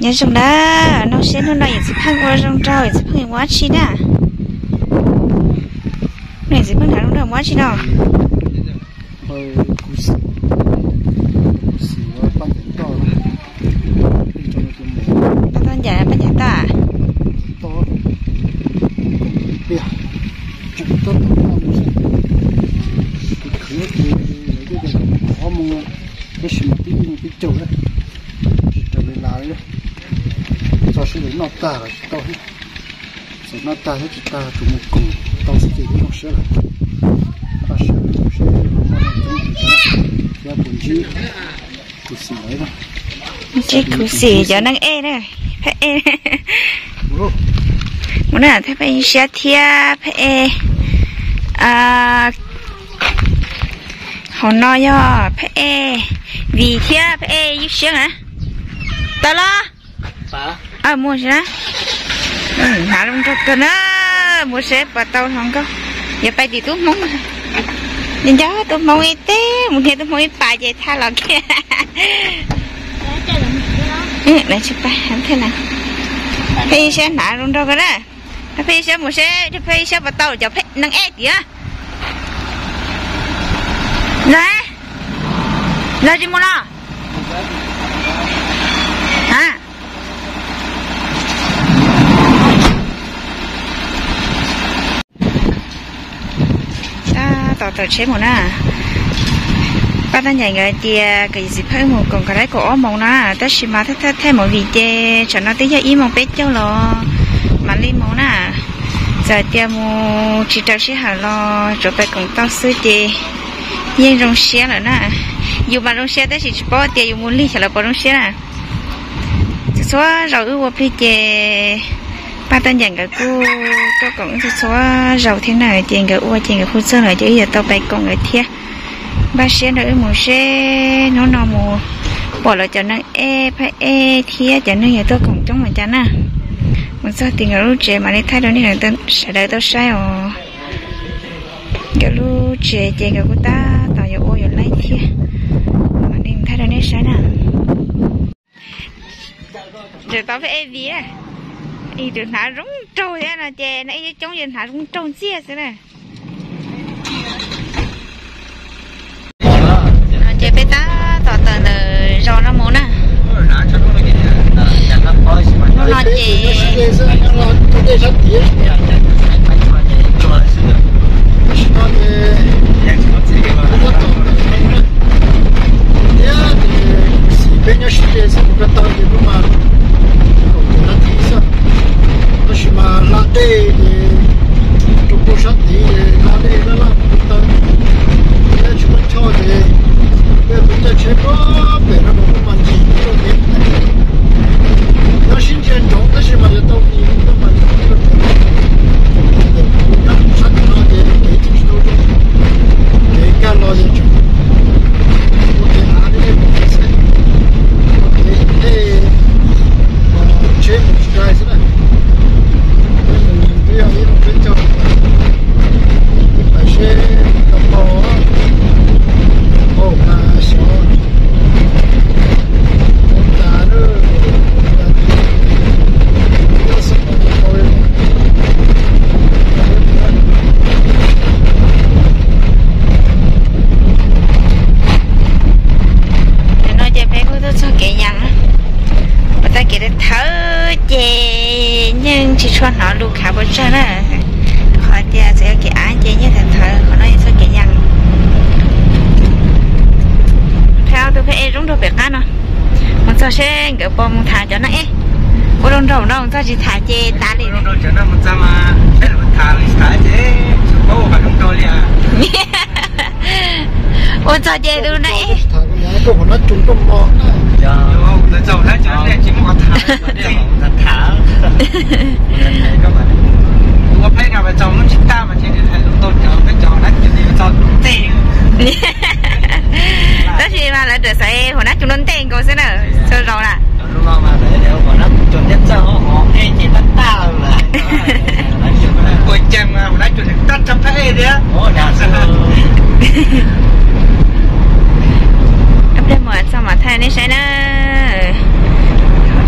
Nyob zoo na, nug seb hnub no yawm txiv Pheej ua zoo nraug, yawm txiv Pheej ua dab tsi na? Hnub no yawm txiv Pheej hnav zoo nraug ua dab tsi no? Paj ncaim, paj ncaim toj. Tab sis mas twb ib leeg twb caum, tsis raws li las li. Txog sib lawv noj tag los tsis tau thiab. Txawm noj tag thiab tsis tag tsuas mus koom tau xwb ces kuj zoo siab lawm. Npaj siab lawm, zoo siab muaj neeg coob thiab puas ntsib khuv xim lawm. Ntsib khuv xim cov neeg ej na, phab ej. Mus na, thaj peb siab thiab phab ej. Hauv no yog phab ej Vim thiab phab ej Ywj Siab na. Tau los? Mus na. Hnav zoo nraug kawg na. Mus seb puas tau hluas nkauj. Yuav pais tim tub Hmoob. Nco nco tub Hmoob ib teb mus nias tub Hmoob ib pas ces thaj los kiag. Peb siab hnav zoo nraug kawg na. Peb siab mus seb, peb siab puas tau cov neeg ej tiag. Los, los tsis mus los? Tab tom tawm tsheb mus na. Paj Toj Ncaim nkawd tias kom yawm txiv Pheej mus koom kom laib kaum ob moos na, tab sis mas thaj thaj thaj mus vim ces tsam no twb yog ib moos peb caug los mam li mus na. Txawm tias mus tsis raws sij hawm los tsuas pais koom tau xwb ces yeej zoo siab lawm na. Yus mas zoo siab tab sis tsis paub tias yus mus lig xyov lawv puas zoo siab na. Txhua txhua zaus wb ua plig ces Paj Toj Ncaim nkawd kuj tuaj koom wb txhua txhua zaus thiab na, ces nkawd ua ces nkawd hu txog lawm ces wb yuav tau pais koom nkawd thiab. Npaj siab nrog wb mus seb hnub no mus pom lawv cov neeg ej phab ej thiab cov neeg yuav tuaj koom coob npaum cas na. Mus txog tim nkawd lub tsev mam li thaij rau nej sawv daws tau saib os. Nkawd lub tsev ces nkawd kuj tab tom yuav ua yuav laij thiab, mam li thaij rau nej saib na. Ntawm tau phab ej Vim, tus hnav zoo nraug thiab no ces no ib coob coob ces hnav zoo nraug ntxiag xwb na. No ces peb tab tom tawm ntawm zos no mus na. Hnub no ces peb nyob sib ze xwb mus ko taw ces lub mas kaum tus lab thib xwb, tab sis mas hla dej ces rau puag sab tid hla dej laj laj mus ko taw, thiab tsis muaj choj ces peb kuj caij tsheb puag pem no mus mas ncig rau kev, nyob sib ntsia ntsoov tab sis mas yuav tau mus mas ncig rau kev, nyob sab tim no ces kev tsis tau zoo, kev kaj los ces tseem ua kev av li nej pom xwb, ua kev dej, tsheb mus tsis dai xwb na. Twb yog ib lub peb caug, pais seb tau pom, pom mas xyov. Tam no ces peb kuj tuaj txog kev yees, pas txog kev thawv ces yeej tsis tshua hnov lus khav puas tsawg na. Qhov tias txawm yog kev av ces yeej thawv thawv, qhov no yog txog kev yees. Phab tus phab ej zoo nraug pem qab no, mus txog seb nkawd puas mus tham cov neeg ej. Ua zoo nraug no mus txog tsis tham ces tas li. Ua txog ces tus neeg ej tab sis mas lawv txawm xaiv hua nab coo lub ntej nkaus xwb na, txhua zaus na. Ib pliag mus txog mam thaij nej saib na.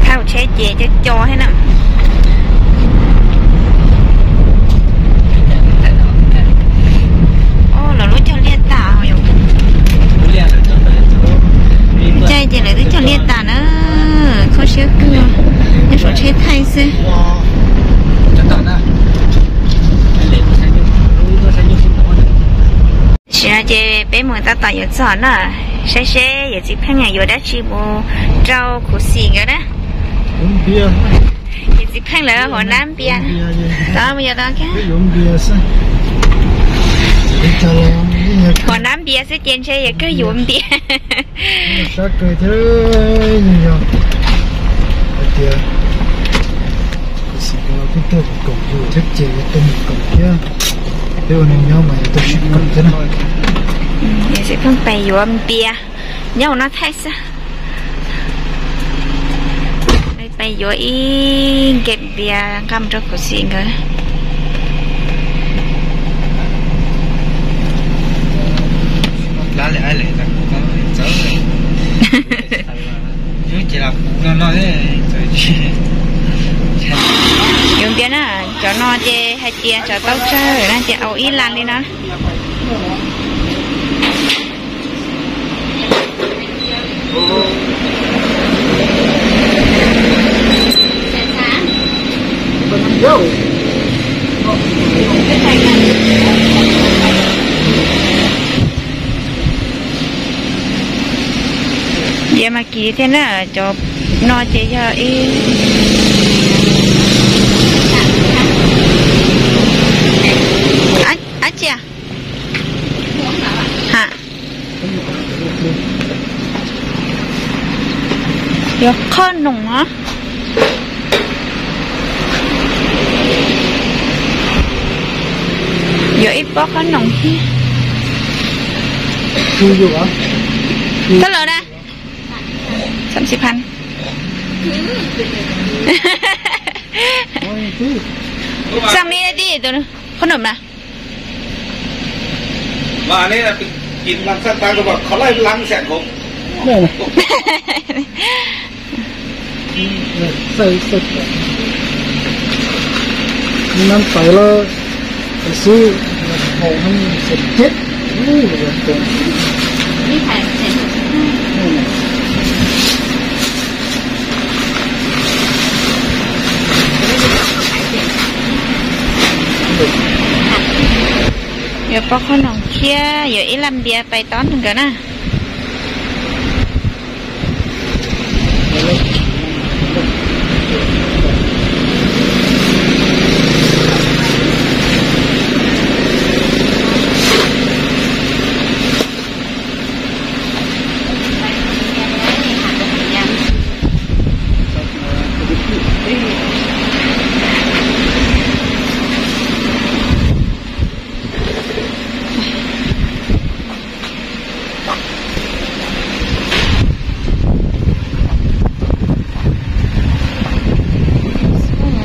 Thaij hauv tsheb Ces co co thiab na. Los lub cog liaj tas. Caij ces lawv twb cog liaj tas na. Kho siab kawg, nyob saum tsheb thaij xwb. Tam sim no ces peb mus tab tom yuav txog na, saib seb yawm txiv Pheej yuav dab tsi mus rau khuv xim nkawd na. Yawm txiv Pheej lawv haus nab npias. Tod mus yog tod, haus nab npias xwb ces ntshe yog kawg yuav npias. Sab kawg thiab, yog hais tias kuv xav kuv los kuj tuaj mus koom yus thiab ces yuav tuaj mus koom thiab. Peb ua neeg nyob mas yuav tau sib koom thiab na. Yawm txiv Pheej pais yuav npias nyob hauv no thaij xwb. Pais yuav ib nkem npias nqa mus rau khuv xim nkawd. Yuav npias na, cov no ces hais tias cov tau tsawg na ces au ib lab li no. Npias mas kim thiab na, cov no ces yog ib, ab tsi, ha, yuav qhov noom os. Yuav ib pob qhov noom thiab. Tau lawm na. Xam xib phan. Xam li tib tus qhov noom na. Nab tais los xwb, hau hab xom ceb. Yuav pob qhob noom thiab yuav ib laj npias pais tob nkawd na.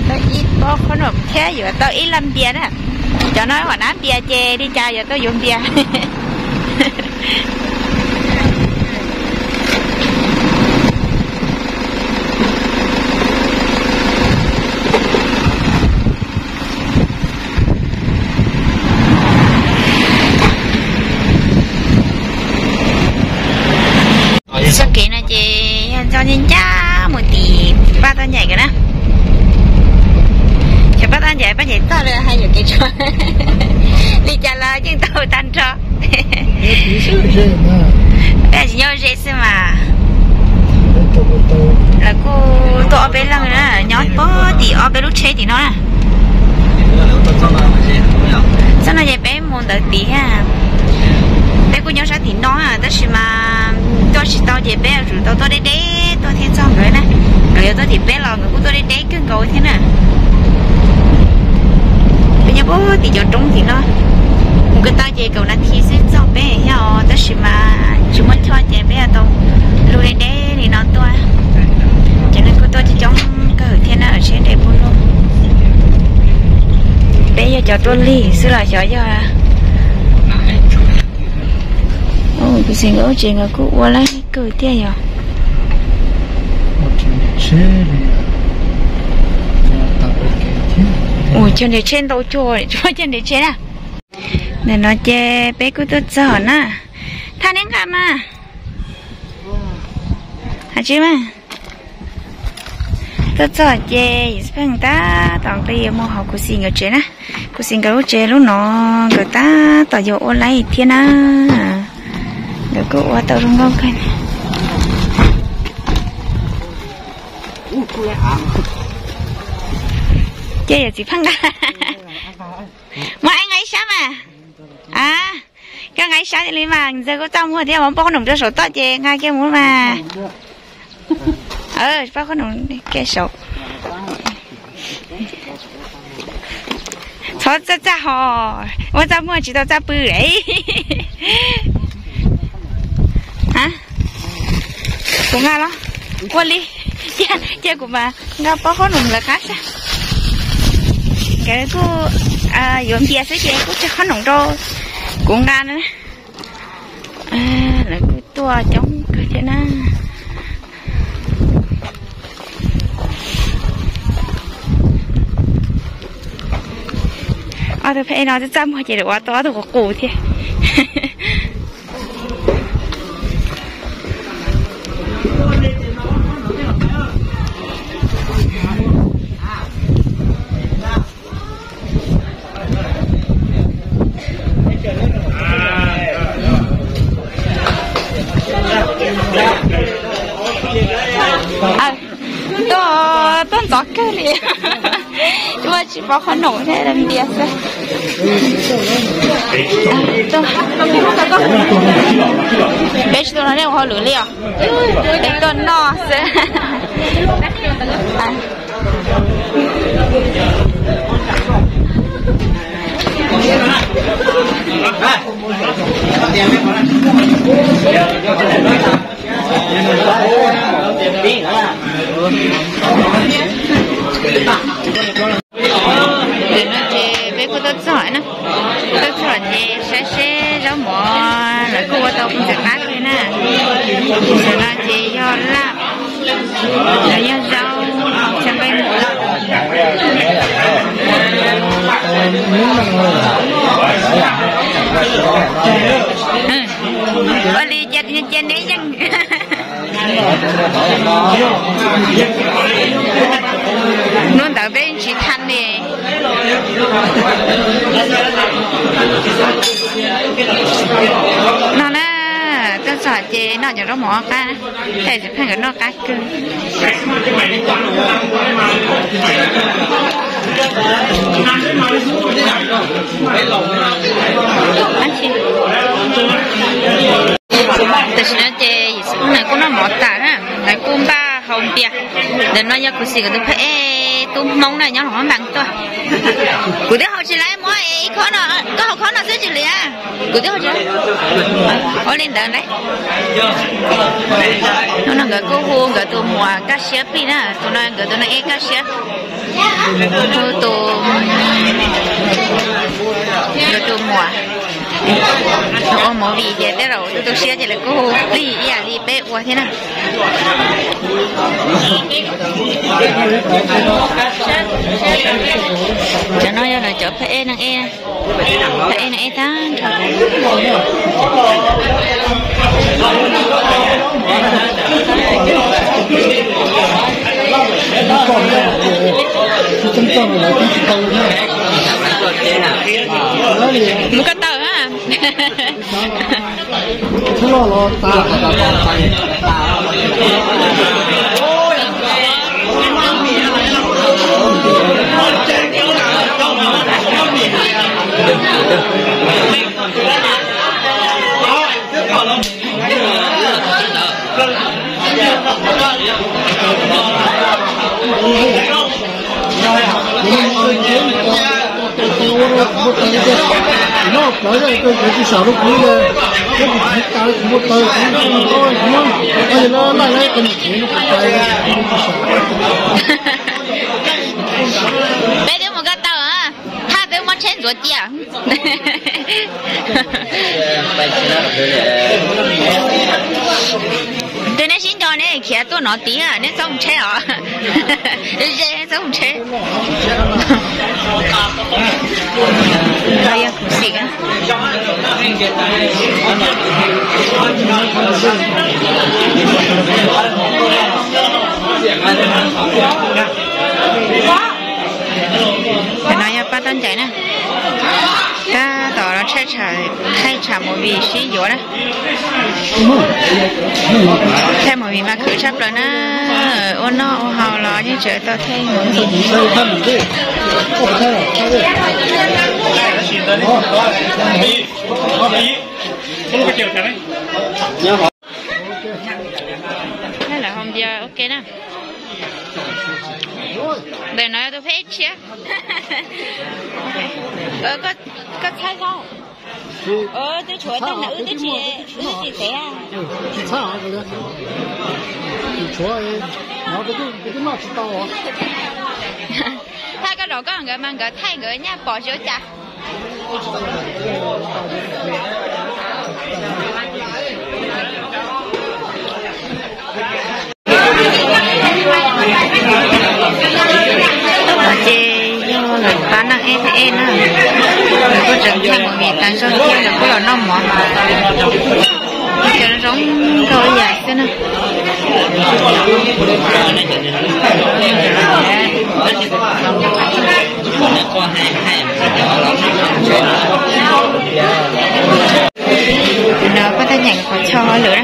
Tau ib pob qhob noom thiab yuav tau ib laj npias na. Cov no hom nab npias ces li cas yuav tau yuav npias. Txoj kev no ces yog txoj ncaj ncaj mus tim Paj Toj Ncaim nkawd na. Cov Paj Toj Ncaim, Paj Ncaim txog lawm hais yuam kev tso. Li cas los yeej tau tag nrho. Peb tsis nyob ze xwb mas. Lawv kuj tuaj ob peb leeg na, nyob pog tim ob peb lub tsheb tim no na. Txoj no ces peb mus ntawd tid thiab. Peb kuj nyob sab tim no tab sis mas tuaj tsis tau ces peb yuav tsum tau tuaj deb deb tuaj thiaj txog nkawd na. Nkawd yuav tuaj tim peb los nkawd kuj tuaj deb deb kawg nkaus thiab na. Peb nyob pog tim cov roob tim no. Mus ko taw ces kaum nas this xwb txog peb thiab os, tab sis mas tsis muaj choj ces peb yuav tau lug deb deb li no tuaj. Ces neeg kuj tuaj coob coob kawg thiab na, seb nres puas lug. Peb yog cov tuaj lig xwb los xyov yog. Kuv xav nkawd ua tsev nkawd kuj ua lab kawg thiaj yog. Cov nres tsheb ntau cuag tsis muaj cov nres tsheb na. Ntawm no ces peb kuj tuaj txog na. Thaj neb nqa mas. Has tsis mas. Tuaj txog ces yus pheej tab tom nqis mus hauv kuv xis nkawd tsev na. Kuv xis nkawd lub tsev lub no nkawd tab tom yuav ua laib thiab na. Nkawd kuj ua tau zoo nkauj kawg. Ces yawm txiv pheej nqa. Muab nqa ib sab mas. A, koj nqa ib sab li mas ntxawg kuj txaj muag thiab, muab pob qhob noom rau saum toj ces nqa kiag mus mas. Pob qhob noom kiag saum. Txhob txaj txaj ho, muab txaj muag tsis tau txaj pw lawm. Kuv nqa los, ua li, cia kuv mas nqa pob qhob noom lawv qab sab. Nkawd kuj yuav npias xwb ces kuj tsis qhob noom rau kuv nqa na. Lawv kuj tuaj coob kawg thiab na. Ob tug pheej no txaj txaj muag ces lawv ua tau ob tug qus qus thiab. Tuaj, tuaj ntxov kawg li. Tuaj tsis pom qhov noom thiab, npias xwb. Peb tsis tuaj noj nej ua hauj lwm li os. Peb tuaj noj xwb. Ntawm no ces peb kuj tuaj txog na, tuaj txog ces saib seb zaub mov lawv kuj ua tau ntxim qab kawg na. Ntawm no ces yog laj, yog zaub, txhia nqaij muas. Ua li cas cia neb yeej. Hnub ntawd peb tsis thaij li. No na, tuaj txog ces noj cov zaub mov qab, thaij txiv pheej nkawd noj qab kawg. Tam sim no ces yawm txiv pheej nkawd kuj noj mov tas na, lawv kuj npaj hau npias. Ntawm no yog kuv xim nkawd tus phab ej tub Hmoob na, nyob Luam Phab Npas tuaj. Kuv twb hau tsis laiv, muab ib khob no, koj hau khob no xwb tsis liam. Kuv twb hau tsis laiv. Ua li ntawd laiv. Hnub no nkawd kuj hu nkawd tus muam Kaj Siab plig na, tus no nkawd tus neeg ej Kaj Siab. Hu tus, nkawd tus muam ua movie ces tej zaum tu tu siab ces lawv kuj hu plig ib yam li peb ua thiab na. Cov no yog lawv cov phab ej neeg ej, phab ej neeg ej tag nrho. Mus ko taw na. Peb twb mus ko taw, thaj twb muab tsheb ntxuav cia. Tus neb sib nco neb khiav tuaj no tid, neb txhob mus tsheb os. Ze txhob mus tsheb. No yog khuv xim na. Cov no yog pab tab ncaim na. Tab tom los thaij tsam movie sib yuav na. Thaij movie mas khwv tshaj plaws na. Ua noj ua haus los yeej tseem tau thaij movie. Lawv hom yog ok na. Ntawm no yog tus pheb tshiab. Koj txhawb zaub. Twb tshuav tag na, wb twb tsis, wb tsis tev. Thaij koj zov koj, nkawd mas nkawd thaij nkawd nyaj pom tsis ua cas. Ces yog lawv pab noj eb eb na, lawv kuj tseem thaij movie tas zog thiab lawv kuj los noj mov. Cov zoo nkauj ib yam xwb na. No pab tab nyeem qhov chaw hauj lwm na.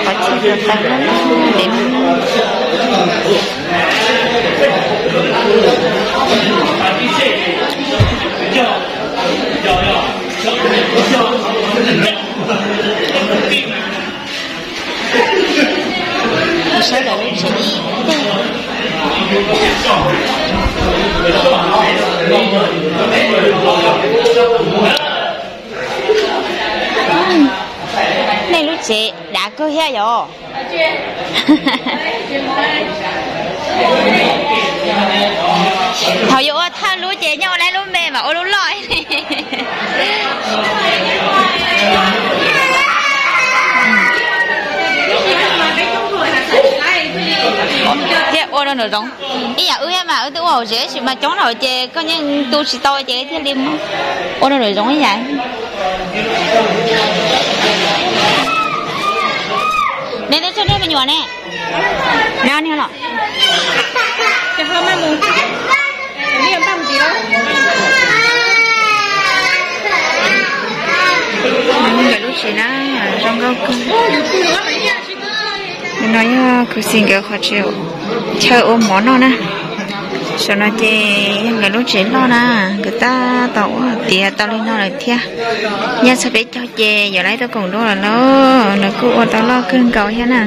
Qhov chaw taw loj loj li no. Saib lawv lub tsev. Nej lub tsev dav kawg thiab yom. Thaum yuav ua thawj lub ces nyob ua lub me mas ua lub loj. Thiab ua rau nraum zoov ib yam wb thiab mas wb twb ua hauv tsev tab sis mas coob lawm ces koj yeej tu tsis tau ces thiaj li ua rau nraum zoov ib yam. Neb twb txog nrog me nyuam ne. Neb ob niag los. Nkawd lub tsev na, zoo nkauj kawg. No yog khuv xim nkawd qhov tsev chaw ua mov noj na. Saum no ces yog nkawd lub tsev loj na, nkawd tab tom ua tiav tau li no lawm thiab. Nyob txog peb caug ces yuav lawv tuaj koom dua lawm lauj, lawv kuj ua tau loj kawg nkaus thiab na.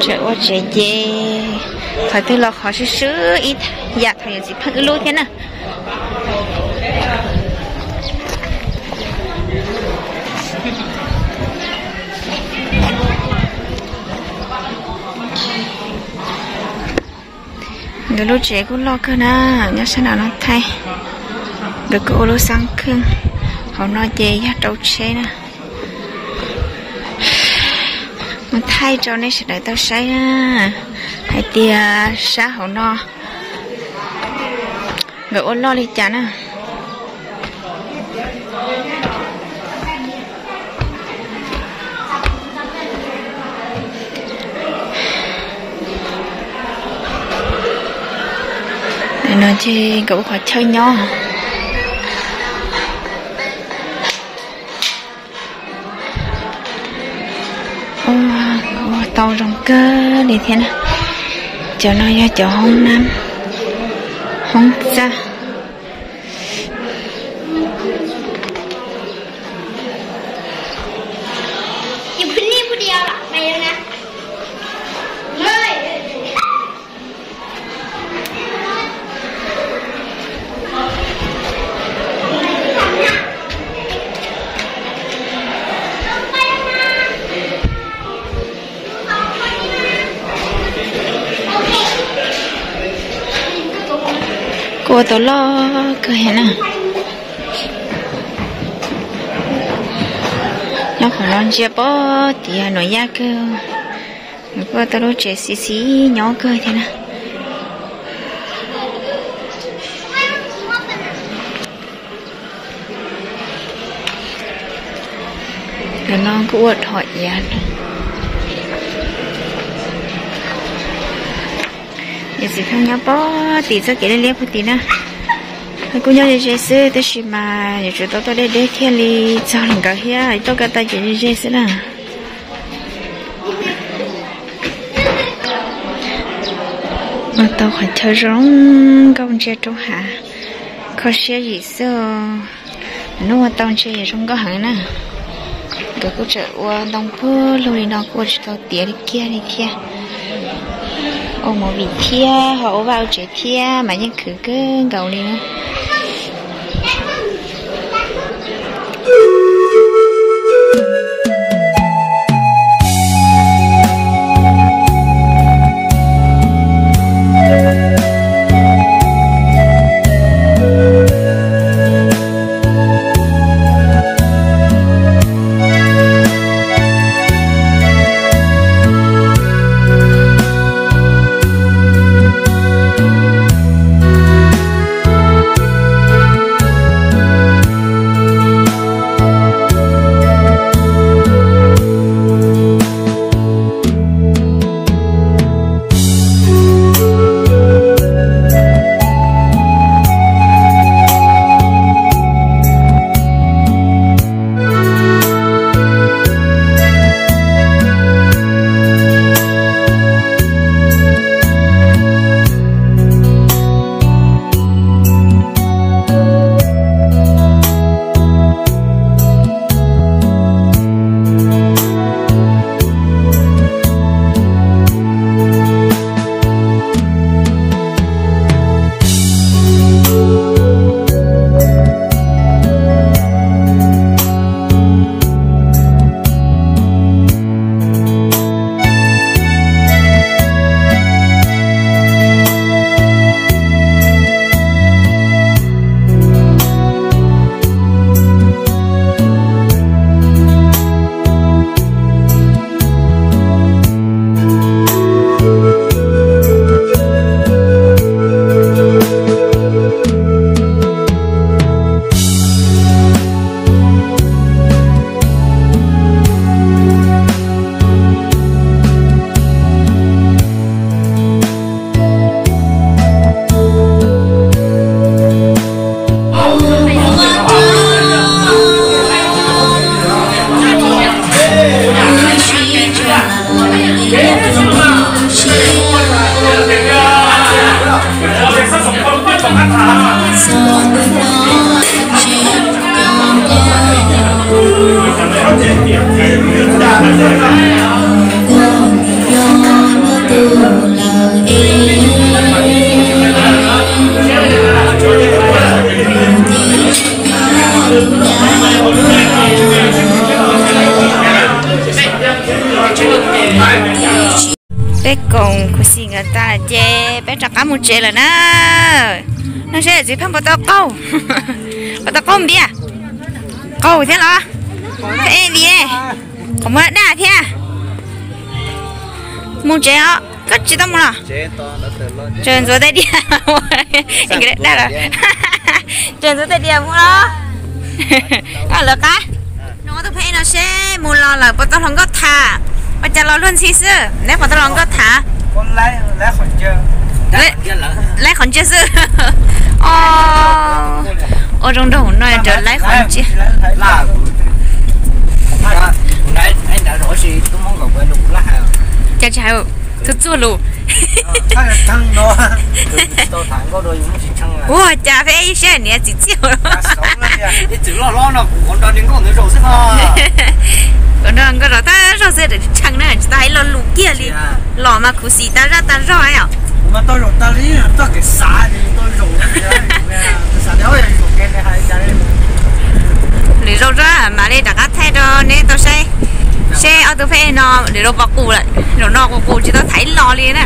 Tseem ua tsev ces thaum twg los qhov swb swb ib yam thaum yawm txiv pheej wb lub thiab na. Nkawd lub tsev kuj loj kawg na, nyob sab nram no thaij. Nkawd kuj ua lub xab kheej, hauv no ces yog rau tsheb na. Mus thaij rau nej sawv daws tau saib na, hais tias sab hauv no nkawd ua loj li cas na. No ces nkawd ua qhov chaw nyob. Ua tau zoo kawg li thiab na. Cov no yog cov hoob nab, hoob txaj. Kuj ua tau loj kawg na. Nyob qhov no ntsia pom tias nuam yaj kawg. Kuj tau lub tsev xis xis nyob kawg thiab na. Ntawm no kuj ua dhos iav. Yawm txiv pheej nyob pog tim txoj kev liab liab pog tim na. Kuj nyob ze ze xwb tab sis mas yuav tsum tau tuaj deb deb thiaj li txog nkawd thiab, tuaj ko taw ces ze ze xwb na. Ua tau qhov chaw zoo nkauj ntsia rau hav, kho siab zim xwb. Hnub ua tau ntshe yuav zoo nkauj heev na. Nkawd kuj tseem ua ntoo puag lug li no kuj ua tsis tau tiav li kiag li thiab. Ua movie thiab ho ua vaj ua tsev thiab mas yeej khwv kawg nkaus li na. Peb koom khuv xim nkawd tas ces peb rov qab mus tsev lawm na. Noj seb txiv pheej puas tau qaug, puas tau qaug npias, qaug thiab los? Pheej npias, qhov muag daj thiab. Mus tsev os, koj tsis tau mus los? Tseem ntxuav tej diav, dag lawm. Tseem ntxuav tej diav mus los? Koj lawv qab. Nov tus pheej no seb mus los lawm puas tau hluas nkauj tham. Ua cas los luag ntxhi xwb, neb puas tau hluas nkauj tham? Laib qhov ntsia xwb. Ua zoo nraug no raws laib qhov ntsia. Cas tsis hais txuag txuag lus. Ua cas peb ib siab niam txiv txiaj. Ua nkauj zaum tab zaug xwb, tsis tshee na, tsis tau hais lo lus kiag li. Los mas khuv xim tas zaj tas zog os. Lwm zaus mam li rov qab thaij rau neb tau saib. Seb ob tug pheej no lwm zaus puas qus lawm, zaum no qus qus tsis tau thaiv los li na.